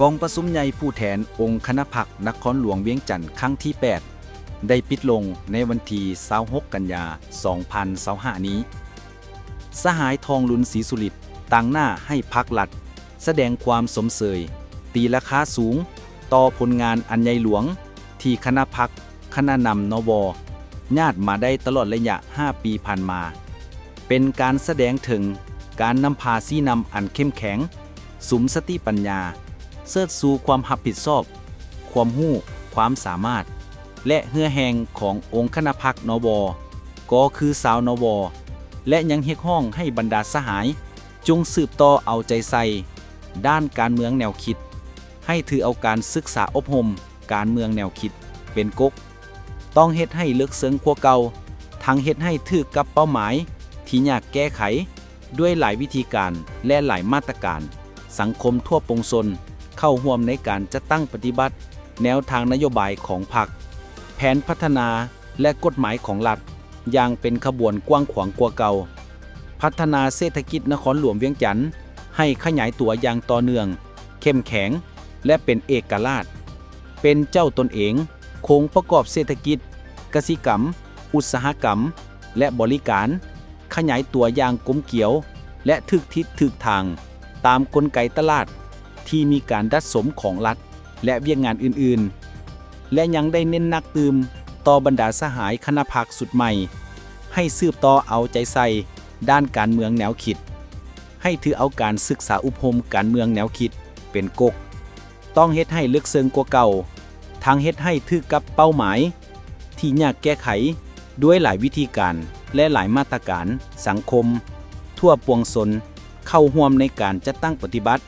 ກອງປະຊຸມໃຫຍ່ຜູ້ແທນອົງຄະນະພັກນະຄອນຫຼວງວຽງຈັນຄັ້ງທີແປດ ໄດ້ປິດລົງໃນວັນທີຊາວຫົກ ກັນຍາ ສອງພັນຊາວຫ້ານີ້. ສະຫາຍ ທອງລຸນ ສີສຸລິດ ຕາງໜ້າໃຫ້ພັກລັດ ສະແດງຄວາມຊົມເຊີຍ ຕີລາຄາສູງຕໍ່ຜົນງານອັນໃຫຍ່ຫຼວງທີ່ຄະນະພັກ ຄະນະນຳ ນວ ຍາດມາໄດ້ຕະຫຼອດໄລຍະຫ້າປີຜ່ານມາ, ເປັນການສະແດງເຖິງການນຳພາຊີ້ນຳອັນເຂັ້ມແຂງ, ສຸມສະຕິປັນຍາ, ເຊີດຊູຄວາມຮັບຜິດຊອບ, ຄວາມຮູ້, ຄວາມສາມາດ ແລະ ເຫື່ອແຮງຂອງອົງຄະນະພັກ ນວ ກໍຄືຊາວ ນວ ແລະ ຍັງຮຽກຮ້ອງໃຫ້ບັນດາສະຫາຍ ຈົ່ງສືບຕໍ່ເອົາໃຈໃສ່ດ້ານການເມືອງແນວຄິດ, ໃຫ້ຖືເອົາການສຶກສາອົບຮົມການເມືອງແນວຄິດເປັນກົກ, ຕ້ອງເຮັດໃຫ້ເລິກເຊິ່ງກວ່າເກົ່າ, ທັງເຮັດໃຫ້ຖືກກັບເປົ້າໝາຍທີ່ຍາກແກ້ໄຂ ດ້ວຍຫຼາຍວິທີການ ແລະ ຫຼາຍມາດຕະການ, ສັງຄົມທົ່ວປວງຊົນເຂົ້າຮ່ວມໃນການຈັດຕັ້ງປະຕິບັດແນວທາງນະໂຍບາຍຂອງພັກ, ແຜນພັດທະນາ ແລະ ກົດໝາຍຂອງລັດ ຢ່າງເປັນຂະບວນກວ້າງຂວາງກວ່າເກົ່າ, ພັດທະນາເສດຖະກິດນະຄອນຫຼວງວຽງຈັນໃຫ້ຂະຫຍາຍຕົວຢ່າງຕໍ່ເນື່ອງ, ເຂັ້ມແຂງ ແລະ ເປັນເອກະລາດ, ເປັນເຈົ້າຕົນເອງ, ໂຄງປະກອບເສດຖະກິດ, ກະສິກຳ, ອຸດສາຫະກຳ ແລະ ບໍລິການ ຂະຫຍາຍຕົວຢ່າງກົມກຽວ ແລະ ຖືກທິດຖືກທາງ ຕາມກົນໄກຕະຫຼາດທີ່ມີການດັດສົມຂອງລັດ ແລະ ວຽກງານອື່ນໆ ແລະ ຍັງໄດ້ເນັ້ນໜັກຕື່ມຕໍ່ບັນດາສະຫາຍຄະນະພັກຊຸດໃໝ່ ໃຫ້ສືບຕໍ່ເອົາໃຈໃສ່ດ້ານການເມືອງແນວຄິດ, ໃຫ້ຖືເອົາການສຶກສາອົບຮົມການເມືອງແນວຄິດເປັນກົກ, ຕ້ອງເຮັດໃຫ້ເລິກເຊິ່ງກວ່າເກົ່າ, ທັງເຮັດໃຫ້ຖືກກັບເປົ້າໝາຍທີ່ຍາກແກ້ໄຂ ດ້ວຍຫຼາຍວິທີການ ແລະ ຫຼາຍມາດຕະການ, ສັງຄົມທົ່ວປວງຊົນເຂົ້າຮ່ວມໃນການຈັດຕັ້ງປະຕິບັດ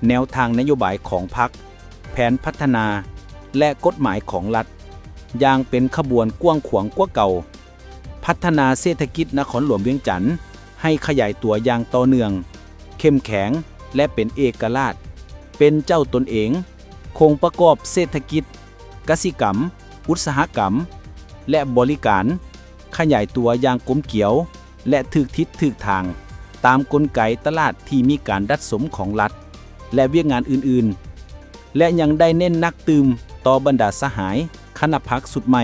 ແນວທາງນະໂຍບາຍຂອງພັກ, ແຜນພັດທະນາ ແລະ ກົດໝາຍຂອງລັດ ຢ່າງເປັນຂະບວນກວ້າງຂວາງກວ່າເກົ່າ. ພັດທະນາເສດຖະກິດນະຄອນຫຼວງວຽງຈັນໃຫ້ຂະຫຍາຍຕົວຢ່າງຕໍ່ເນື່ອງ, ເຂັ້ມແຂງ ແລະ ເປັນເອກະລາດ, ເປັນເຈົ້າຕົນເອງ, ໂຄງປະກອບເສດຖະກິດ, ກະສິກຳ, ອຸດສາຫະກຳ ແລະ ບໍລິການ ຂະຫຍາຍຕົວຢ່າງກົມກຽວ ແລະ ຖືກທິດຖືກທາງ ຕາມກົນໄກຕະຫຼາດທີ່ມີການດັດສົມຂອງລັດ ແລະ ວຽກງານອື່ນໆ ແລະ ຍັງໄດ້ເນັ້ນໜັກຕື່ມຕໍ່ບັນດາສະຫາຍຄະນະພັກຊຸດໃໝ່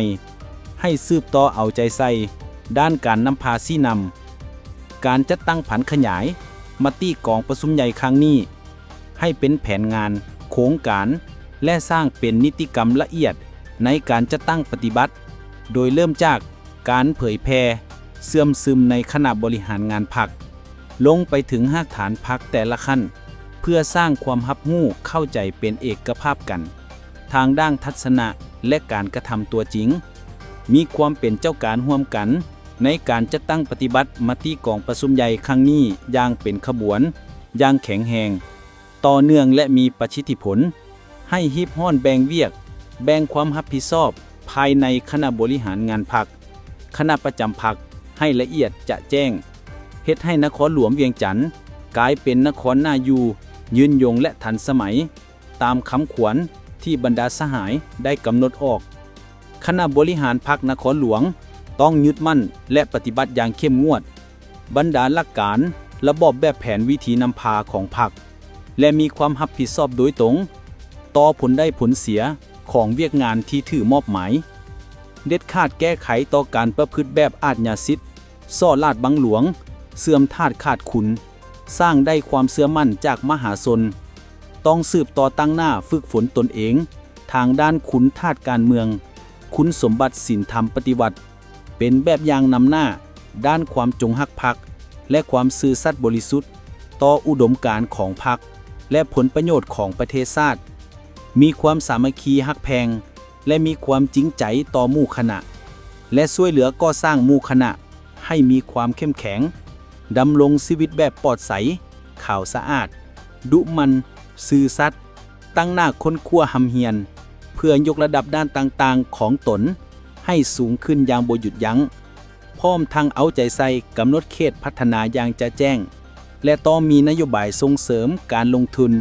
ໃຫ້ສືບຕໍ່ເອົາໃຈໃສ່ດ້ານການນຳພາຊີ້ນຳ. ການຈັດຕັ້ງຜັນຂະຫຍາຍມະຕິກອງປະຊຸມໃຫຍ່ຄັ້ງນີ້ ໃຫ້ເປັນແຜນງານ, ໂຄງການ ແລະ ສ້າງເປັນນິຕິກຳລະອຽດໃນການຈັດຕັ້ງປະຕິບັດ, ໂດຍເລີ່ມຈາກການເຜີຍແຜ່ເຊື່ອມຊຶມໃນຄະນະບໍລິຫານງານພັກ ລົງໄປເຖິງຮາກຖານພັກແຕ່ລະຂັ້ນ ເພື່ອສ້າງຄວາມຮັບຮູ້ເຂົ້າໃຈເປັນເອກະພາບກັນ ທາງດ້ານທັດສະນະ ແລະ ການກະທຳຕົວຈິງ, ມີຄວາມເປັນເຈົ້າການຮ່ວມກັນໃນການຈັດຕັ້ງປະຕິບັດມະຕິກອງປະຊຸມໃຫຍ່ຄັ້ງນີ້ຢ່າງເປັນຂະບວນ, ຢ່າງແຂງແຮງ, ຕໍ່ເນື່ອງ ແລະ ມີປະສິດທິຜົນ, ໃຫ້ຮີບຮ້ອນແບ່ງວຽກ, ແບ່ງຄວາມຮັບຜິດຊອບພາຍໃນຄະນະບໍລິຫານງານພັກ, ຄະນະປະຈຳພັກໃຫ້ລະອຽດຈະແຈ້ງ, ເຮັດໃຫ້ນະຄອນຫຼວງວຽງຈັນກາຍເປັນນະຄອນໜ້າຢູ່, ຍືນຍົງ ແລະ ທັນສະໄໝ ຕາມຄຳຂວັນທີ່ບັນດາສະຫາຍໄດ້ກຳນົດອອກ. ຄະນະບໍລິຫານພັກນະຄອນຫຼວງຕ້ອງຍຶດໝັ້ນ ແລະ ປະຕິບັດຢ່າງເຂັ້ມງວດ ບັນດາຫຼັກການ, ລະບອບແບບແຜນວິທີນຳພາຂອງພັກ ແລະ ມີຄວາມຮັບຜິດຊອບໂດຍຕົງຕໍ່ຜົນໄດ້ຜົນເສຍຂອງວຽກງານທີ່ຖືກມອບໝາຍ. ເດັດຂາດແກ້ໄຂຕໍ່ການປະພຶດແບບອາດຍາສິດ, ສໍ້ລາດບັງຫຼວງ, ເສື່ອມທາດຂາດຄຸນ, ສ້າງໄດ້ຄວາມເຊື່ອໝັ້ນຈາກມະຫາຊົນ. ຕ້ອງສືບຕໍ່ຕັ້ງໜ້າຝຶກຝົນຕົນເອງທາງດ້ານຄຸນທາດການເມືອງ, ຄຸນສົມບັດສິນທຳປະຕິວັດ, ເປັນແບບຢ່າງນຳໜ້າດ້ານຄວາມຈົງຮັກພັກ ແລະ ຄວາມຊື່ສັດບໍລິສຸດຕໍ່ອຸດົມການຂອງພັກ ແລະ ຜົນປະໂຫຍດຂອງປະເທດຊາດ, ມີຄວາມສາມັກຄີຮັກແພງ ແລະ ມີຄວາມຈິງໃຈຕໍ່ໝູ່ຄະນະ ແລະ ຊ່ວຍເຫຼືອກໍ່ສ້າງໝູ່ຄະນະໃຫ້ມີຄວາມເຂັ້ມແຂງ, ດຳລົງຊີວິດແບບປອດໃສ, ຂາວສະອາດ, ດຸໝັ່ນ, ຊື່ສັດ, ຕັ້ງໜ້າຄົ້ນຄວ້າຮ່ຳຮຽນ ເພື່ອຍົກລະດັບດ້ານຕ່າງໆຂອງຕົນໃຫ້ສູງຂຶ້ນຢ່າງບໍ່ຢຸດຢັ້ງ, ພ້ອມທັງເອົາໃຈໃສ່ກຳນົດເຂດພັດທະນາຢ່າງຈະແຈ້ງ ແລະ ຕ້ອງມີນະໂຍບາຍສົ່ງເສີມການລົງທຶນ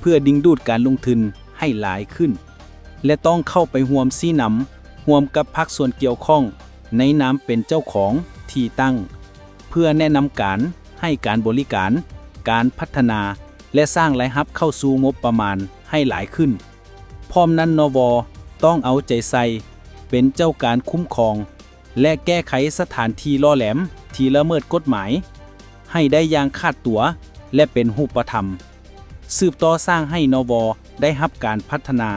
ເພື່ອດຶງດູດການລົງທຶນໃຫ້ຫຼາຍຂຶ້ນ ແລະ ຕ້ອງເຂົ້າໄປຮ່ວມຊີ້ນຳຮ່ວມກັບພາກສ່ວນກ່ຽວຂ້ອງໃນນາມເປັນເຈົ້າຂອງທີ່ຕັ້ງ ເພື່ອແນະນຳການ, ໃຫ້ການບໍລິການ, ການພັດທະນາ ແລະ ສ້າງລາຍຮັບເຂົ້າສູ່ງົບປະມານ ໃຫ້ຫຼາຍຂຶ້ນ. ພ້ອມນັ້ນ ນວ ຕ້ອງເອົາໃຈໃສ່ເປັນເຈົ້າການຄຸ້ມຄອງ ແລະ ແກ້ໄຂສະຖານທີ່ຫຼໍ່ແຫຼມທີ່ລະເມີດກົດໝາຍ ໃຫ້ໄດ້ຢ່າງຂາດຕົວ ແລະ ເປັນຮູບປະທຳ, ສືບຕໍ່ສ້າງໃຫ້ ນວ ໄດ້ຮັບການພັດທະນາ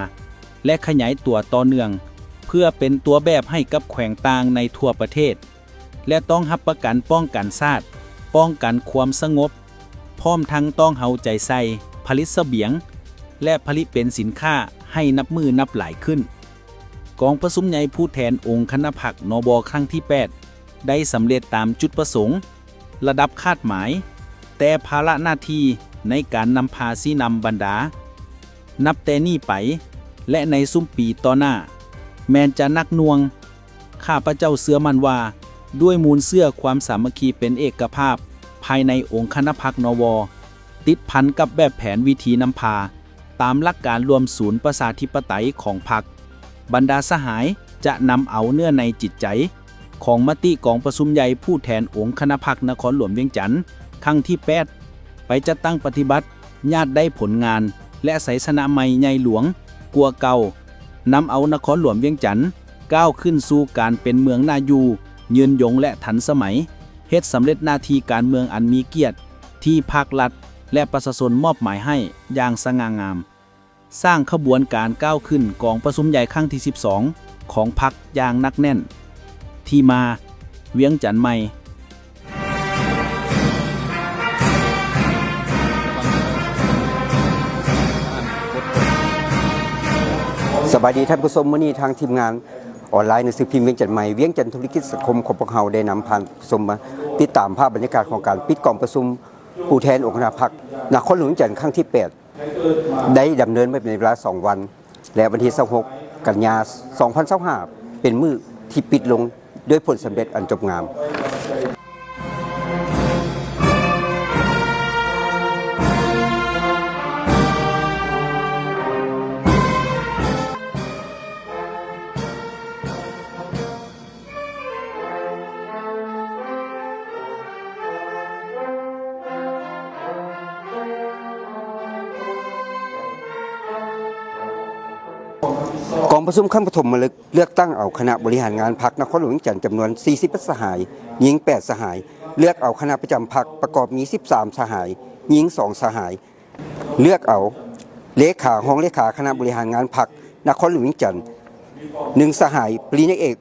ແລະ ຂະຫຍາຍຕົວຕໍ່ເນື່ອງ ເພື່ອເປັນຕົວແບບໃຫ້ກັບແຂວງຕ່າງໃນທົ່ວປະເທດ ແລະ ຕ້ອງຮັບປະກັນປ້ອງກັນຊາດ, ປ້ອງກັນຄວາມສະຫງົບ, ພ້ອມທັງຕ້ອງເອົາໃຈໃສ່ຜະລິດສະບຽງ ແລະ ຜະລິດເປັນສິນຄ້າໃຫ້ນັບມື້ນັບຫຼາຍຂຶ້ນ. ກອງປະຊຸມໃຫຍ່ຜູ້ແທນອົງຄະນະພັກ ນວ ຄັ້ງທີແປດ ໄດ້ສຳເລັດຕາມຈຸດປະສົງ, ລະດັບຄາດໝາຍ, ແຕ່ພາລະໜ້າທີ່ໃນການນຳພາຊີ້ນຳບັນດາ ນັບແຕ່ນີ້ໄປ ແລະ ໃນຊຸມປີຕໍ່ໜ້າ ແມ່ນຈະໜັກໜ່ວງ. ຂ້າພະເຈົ້າເຊື່ອໝັ້ນວ່າ ດ້ວຍມູນເຊື້ອຄວາມສາມັກຄີເປັນເອກະພາບພາຍໃນອົງຄະນະພັກ ນວ ຕິດພັນກັບແບບແຜນວິທີນຳພາ ຕາມຫຼັກການລວມສູນປະຊາທິປະໄຕຂອງພັກ, ບັນດາສະຫາຍຈະນຳເອົາເນື້ອໃນຈິດໃຈຂອງມະຕິກອງປະຊຸມໃຫຍ່ຜູ້ແທນອົງຄະນະພັກນະຄອນຫຼວງວຽງຈັນ ຄັ້ງທີແປດ ໄປຈັດຕັ້ງປະຕິບັດ ຍາດໄດ້ຜົນງານ ແລະ ໄຊຊະນະໃໝ່ໃຫຍ່ຫຼວງກວ່າເກົ່າ, ນຳເອົານະຄອນຫຼວງວຽງຈັນກ້າວຂຶ້ນສູ່ການເປັນເມືອງໜ້າຢູ່, ຍືນຍົງ ແລະ ທັນສະໄໝ, ເຮັດສຳເລັດໜ້າທີ່ການເມືອງອັນມີກຽດທີ່ພັກ, ລັດ ແລະ ປະຊາຊົນມອບໝາຍໃຫ້ຢ່າງສະຫງ່າງາມ. ສ້າງຂະບວນການກ້າວຂຶ້ນກອງປະຊຸມໃຫຍ່ຄັ້ງທີສິບສອງຂອງພັກຢ່າງໜັກແໜ້ນ. ທີ່ມາ, ວຽງຈັນໃໝ່. ສະບາຍດີທ່ານຜູ້ຊົມ, ມື້ນີ້ທາງທີມງານອອນລາຍໜັງສືພິມວຽງຈັນໃໝ່, ວຽງຈັນທຸລະກິດສັງຄົມຂອງພວກເຮົາ ໄດ້ນຳທ່ານຜູ້ຊົມມາຕິດຕາມພາບບັນຍາກາດຂອງການປິດກອງປະຊຸມຜູ້ແທນອົງຄະນະພັກນະຄອນຫຼວງວຽງຈັນຄັ້ງທີແປດ ໄດ້ດຳເນີນມາເປັນເວລາສອງວັນ ແລະ ວັນທີຊາວຫົກ ກັນຍາ ສອງພັນຊາວຫ້າ ເປັນມື້ທີ່ປິດລົງດ້ວຍຜົນສຳເລັດອັນຈົບງາມ. ກອງປະຊຸມຄັ້ງປະຖົມມະລຶກ ເລືອກຕັ້ງເອົາຄະນະບໍລິຫານງານພັກນະຄອນຫຼວງວຽງຈັນ ຈຳນວນສີ່ສິບເອັດສະຫາຍ, ຍິງແປດສະຫາຍ, ເລືອກເອົາຄະນະປະຈຳພັກ ປະກອບມີສິບສາມສະຫາຍ, ຍິງສອງສະຫາຍ, ເລືອກເອົາເລຂາ, ຮອງເລຂາຄະນະບໍລິຫານງານພັກນະຄອນຫຼວງວຽງຈັນ ໜຶ່ງສະຫາຍ, ປະລິນຍາເອກ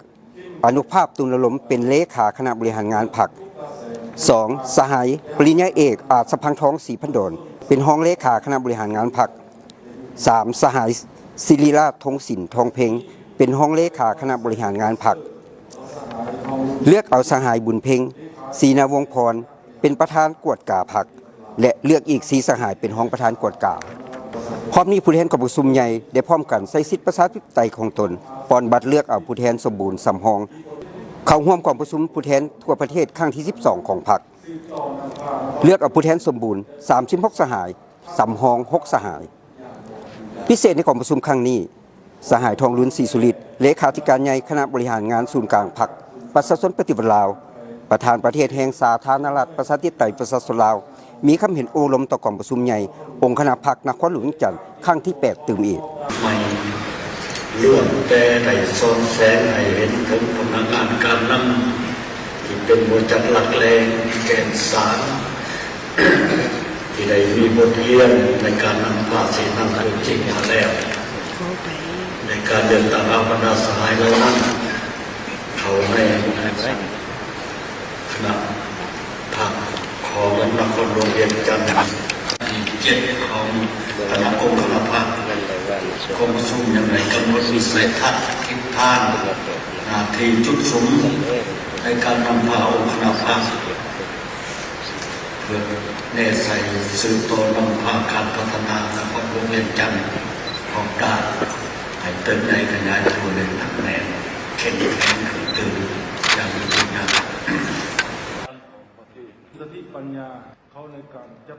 ອານຸພາບ ຕຸນລະລົມ ເປັນເລຂາຄະນະບໍລິຫານງານພັກ, ສອງ ສະຫາຍ ປະລິນຍາເອກ ອາດສະພັງທອງ ສີພັນດອນ ເປັນຮອງເລຂາຄະນະບໍລິຫານງານພັກ, ສາມ ສະຫາຍ ສິລິລາດ ທົງສິນ ທອງເພັງ ເປັນຮອງເລຂາຄະນະບໍລິຫານງານພັກ, ເລືອກເອົາສະຫາຍ ບຸນເພັງ ສີນາວົງພອນ ເປັນປະທານກວດກາພັກ ແລະ ເລືອກອີກສີ່ສະຫາຍເປັນຮອງປະທານກວດກາ. ພ້ອມນີ້ຜູ້ແທນກອງປະຊຸມໃຫຍ່ໄດ້ພ້ອມກັນໃຊ້ສິດປະຊາທິປະໄຕຂອງຕົນ ປ່ອນບັດເລືອກເອົາຜູ້ແທນສົມບູນສຳຮອງ ເຂົ້າຮ່ວມກອງປະຊຸມຜູ້ແທນທົ່ວປະເທດຄັ້ງທີສິບສອງຂອງພັກ. ເລືອກເອົາຜູ້ແທນສົມບູນສາມສິບຫົກສະຫາຍ, ສຳຮອງຫົກສະຫາຍ. ພິເສດໃນກອງປະຊຸມຄັ້ງນີ້, ສະຫາຍ ທອງລຸນ ສີສຸລິດ ເລຂາທິການໃຫຍ່ຄະນະບໍລິຫານງານສູນກາງພັກປະຊາຊົນປະຕິວັດລາວ, ປະທານປະເທດແຫ່ງສາທາລະນະລັດ ປະຊາທິປະໄຕ ປະຊາຊົນລາວ ມີຄຳເຫັນໂອ້ລົມຕໍ່ກອງປະຊຸມໃຫຍ່ອົງຄະນະພັກນະຄອນຫຼວງວຽງຈັນຄັ້ງທີແປດຕື່ມອີກ. ໃໝ່ ລ້ວນແຕ່ໄດ້ສ່ອງແສງໃຫ້ເຫັນເຖິງພະນັກງານການນຳ ທີ່ເປັນຫົວຈັກຫຼັກແຫຼ່ງແກ່ນສານ ທີ່ໄດ້ມີບົດຮຽນໃນການນຳພາຊີ້ນຳຕົວຈິງມາແລ້ວ ໃນການເລືອກຕັ້ງເອົາບັນດາສະຫາຍເຫຼົ່ານັ້ນ ເຂົ້າໃນຄະນະພັກຂອງນະຄອນຫຼວງວຽງຈັນ ທີເຈັດຂອງຄະນະອົງຄະນະພັກ. ກອງປະຊຸມຍັງໄດ້ກຳນົດວິໄສທັດ, ທິດທາງ, ໜ້າທີ່, ຈຸດສຸມໃນການນຳພາອົງຄະນະພັກ ເພື່ອແນໃສ່ສືບຕໍ່ນຳພາການພັດທະນານະຄອນຫຼວງວຽງຈັນຮອບດ້ານ ໃຫ້ເຕີບໃຫຍ່ຂະຫຍາຍຕົວ ແລະ ໜັກແໜ້ນເຂັ້ມແຂງຂຶ້ນຕື່ມຢ່າງມີຫຍັງ. ສະຕິປັນຍາເຂົາໃນການຈັດ